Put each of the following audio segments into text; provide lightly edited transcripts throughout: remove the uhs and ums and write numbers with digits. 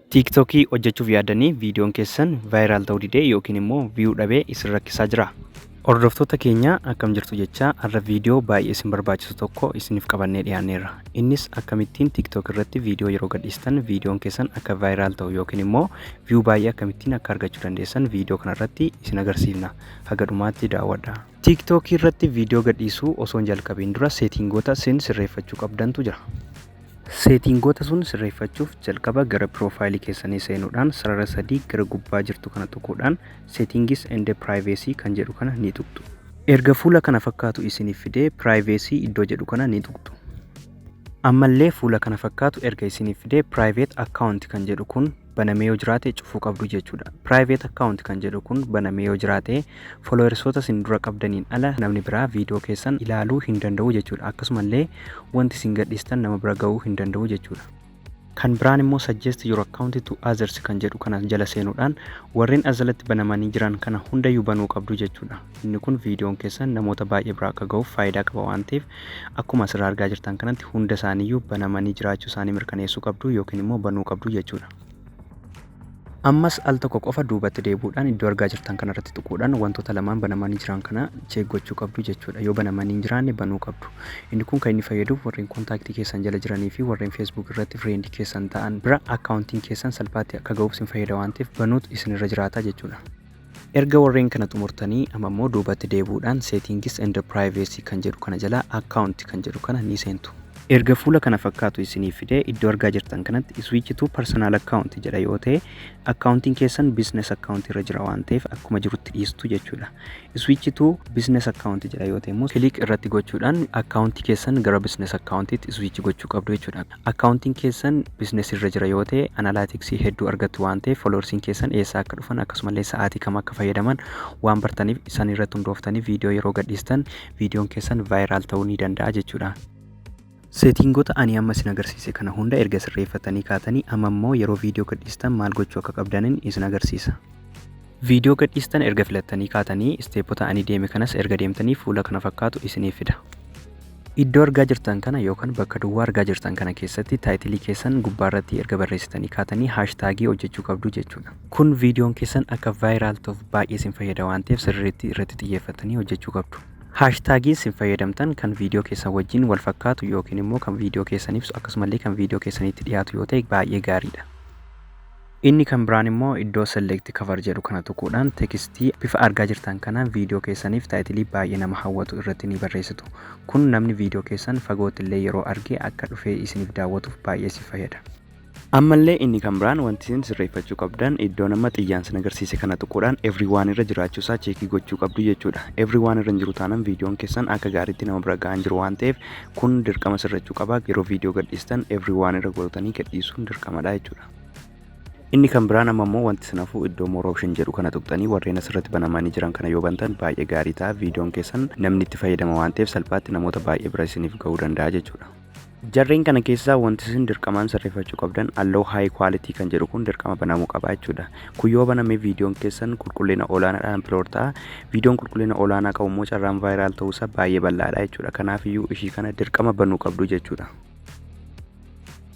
TikTokii hojjechuuf yaadanii viidiyoon keessan viral ta'uu didee yookiin immoo view dhabee isin rakkisaa jira. Hordoftoota keenya, akkam jirtu jechaa, har'a viidiyoo baay'ee isin barbaachisu tokko isiniif qabannee dhiyaanneerra. Innis akkamittiin TikTok irratti viidiyoo yeroo gadhiistan viidiyoon keessan akka viral ta'u yookiin immoo view baay'ee akkamittiin akka argachuu dandeessan viidiyoo kanarratti isin agarsiifna. Haga dhumaatti daawwadha. TikTok irratti viidiyoo gadhiisuu osoo hin jalqabiin dura settingoota isin sirreeffachuu qabdantu jira. Settingoota sun sirreeffachuuf jalqaba gara profileii keessanii seenuudhaan sarara sadii gara gubbaa jirtu kana tuquudhaan "Settings and Privacy" kan jedhu kana ni tuqxu. Erga fuula kana fakkaatu isiniif fidee, "Privacy" iddoo jedhu kana ni tuqxu. Ammallee fuula kana fakkaatu erga isiniif fidee, "Private Account" kan jedhu kun banamee yoo jiraate cufuu qabdu jechuudha. "Private Account" kan jedhu kun banamee yoo jiraate, followersoota isin dura qabdaniin ala namni biraa viidiyoo keessan ilaaluu hin danda'u jechuudha. Akkasumallee wanti isin gadhiistan nama bira ga'uu hin danda'u jechuudha. Kan biraan immoo "Suggest your account to others" kan jedhu kana jala seenuudhaan warreen as jalatti banamanii jiran kana hundayyuu banuu qabdu jechuudha. Inni kun viidiyoon keessan namoota baay'ee bira akka ga'uuf faayidaa qaba waan ta'eef, akkuma asirraa argaa jirtan kanatti hunda isaaniiyyuu banamanii jiraachuu isaanii mirkaneessuu qabdu yookiin immoo banuu qabdu jechuudha. Ammas al tokko qofa duubatti deebi'uudhaan iddoo argaa jirtan kanarratti tuquudhaan wantoota lamaan banamanii jiran kana check gochuu qabdu jechuudha. Yoo banamanii hin jiraanne banuu qabdu. Inni kun kan inni fayyaduuf warreen contactii keessan jala jiranii fi warreen Facebook irratti friendii keessan ta'an bira accountiin keessan salphaatti akka ga'uuf isin fayyada waan ta'eef, banuutu isinirra jiraata jechuudha. Erga warreen kana xumurtanii, amma immoo duubatti deebi'uudhaan "Settings and Privacy" kan jedhu kana jala "Account" kan jedhu kana ni seentu. Erga fuula kana fakkaatu isiniif fidee, iddoo argaa jirtan kanatti "Switch to personal account" jedha yoo ta'e, accountiin keessan business account irra jira waan ta'eef akkuma jirutti dhiistu jechuudha. "Switch to business account" jedha yoo ta'e immoo, click irratti gochuudhaan accountii keessan gara business accountiitti switch gochuu qabdu jechuudha. Accountiin keessan business irra jira yoo ta'e, analyticsii hedduu argattu waan ta'eef, followersiin keessan eessaa akka dhufan akkasumallee sa'aatii kam akka fayyadaman waan bartaniif, isaan irratti hundooftanii viidiyoo yeroo gadhiistan viidiyoon keessan viral ta'uu ni danda'a jechuudha. Settingoota ani amma isin agarsiise kana hunda erga sirreeffatanii kaatanii, amma immoo yeroo viidiyoo gadhiistan maal gochuu akka qabdanin isin agarsiisa. Viidiyoo gadhiistan erga filattanii kaatanii, stepota ani deeme kanas erga deemtanii, fuula kana fakkaatu isiniif fida. Iddoo argaa jirtan kana yookaan bakka duwwaa argaa jirtan kana keessatti titleii keessan gubbaarratti erga barreessitanii kaatanii, hashtagii hojjechuu qabdu jechuudha. Kun viidiyoon keessan akka viral ta'uuf baay'ee isin fayyada waan ta'eef, sirriitti irratti xiyyeeffatanii hojjechuu qabdu. Hashtagii isin fayyadamtan kan viidiyoo keessan wajjin wal fakkaatu yookiin immoo kan viidiyoo keessan ibsu, akkasumallee kan viidiyoo keessanitti dhiyaatu yoo ta'e baay'ee gaariidha. Inni kan biraan immoo iddoo "Select cover" jedhu kana tuquudhaan textii bifa argaa jirtan kanaan viidiyoo keessaniif titleii baay'ee nama hawwatu irratti ni barreessitu. Kun namni viidiyoo keessan fagootti illee yeroo arge akka dhufee isiniif daawwatuuf baay'ee si fayyada. Ammallee inni kan biraan wanti isin sirreeffachuu qabdan iddoo nama xiyyaan sin agarsiise kana tuquudhaan "Everyone" irra jiraachuusaa checkii gochuu qabdu jechuudha. "Everyone" irra hin jiru taanaan, viidiyoon keessan akka gaariitti nama bira gahaa hin jiru waan ta'eef, kun dirqama sirrachuu qaba. Yeroo viidiyoo gadhiistan "Everyone" irra gootanii gadhiisuun dirqamadha jechuudha. Inni kan biraan amma immoo wanti isin hafu iddoo "More option" jedhu kana tuqxanii warreen asirratti banamanii jiran kana yoo bantan baay'ee gaarii ta'a. Viidiyoon keessan namni itti fayyadama waan ta'eef, salphaatti namoota baay'ee bira isiniif ga'uu danda'a jechuudha. Jarreen kana keessaa wanti isin dirqamaan sirreeffachuu qabdan "Allow high quality" kan jedhu kun dirqama banamuu qaba jechuudha. Kun yoo baname viidiyoon keessan qulqullina olaanaadhaan upload ta'a. Viidiyoon qulqullina olaanaa qabu immoo carraan viral ta'uusaa baay'ee bal'aadha jechuudha. Kanaafiyyuu ishii kana dirqama banuu qabdu jechuudha.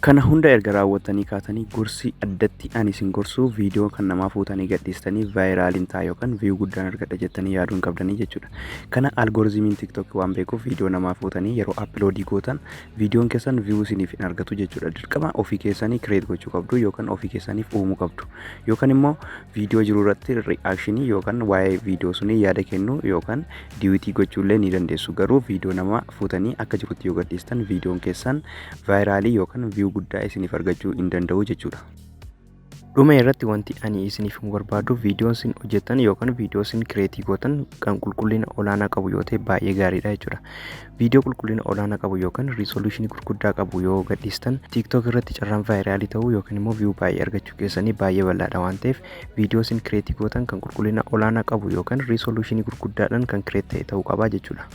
Kana hunda erga raawwattanii kaatanii, gorsi addatti ani isin gorsu viidiyoo kan namaa fuutanii gadhiistanii viraliin ta'a yookaan view guddaan argadha jettanii yaaduu hin qabdanii jechuudha. Kana algorithmiin TikTok waan beekuuf, viidiyoo namaa fuutanii yeroo uploadii gootan viidiyoon keessan view isiniif hin argatu jechuudha. Dirqama ofii keessanii create gochuu qabdu yookaan ofii keessaniif uumuu qabdu. Yookaan immoo viidiyoo jiru irratti reactionii yookaan waa'ee viidiyoo sunii yaada kennuu yookaan duetii gochuullee ni dandeessu. Garuu viidiyoo namaa fuutanii akka jirutti yoo gadhiistan, viidiyoon keessan viralii yookaan view guddaa isiniif argachuu hin danda'u jechuudha. Dhuma irratti wanti ani isiniif himuu barbaadu, viidiyoon isin hojjettan yookaan viidiyoo isin createii gootan kan qulqullina olaanaa qabu yoo ta'e baay'ee gaariidha jechuudha. Viidiyoo qulqullina olaanaa qabu yookaan resolutionii gurguddaa qabu yoo gadhiistan, TikTok irratti carraan viralii ta'uu yookaan immoo view baay'ee argachuu keessanii baay'ee bal'aadha waan ta'eef, viidiyoo isin createii gootan kan qulqullina olaanaa qabu yookaan resolutionii gurguddaadhaan kan create ta'e ta'uu qaba jechuudha.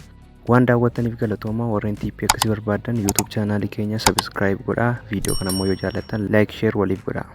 Waan daawwattaniif galatooma. Warreen tipii akkasii barbaadan YouTube channelii keenya subscribe godhaa. Viidiyoo kana immoo yoo jaallattan like, share waliif godhaa.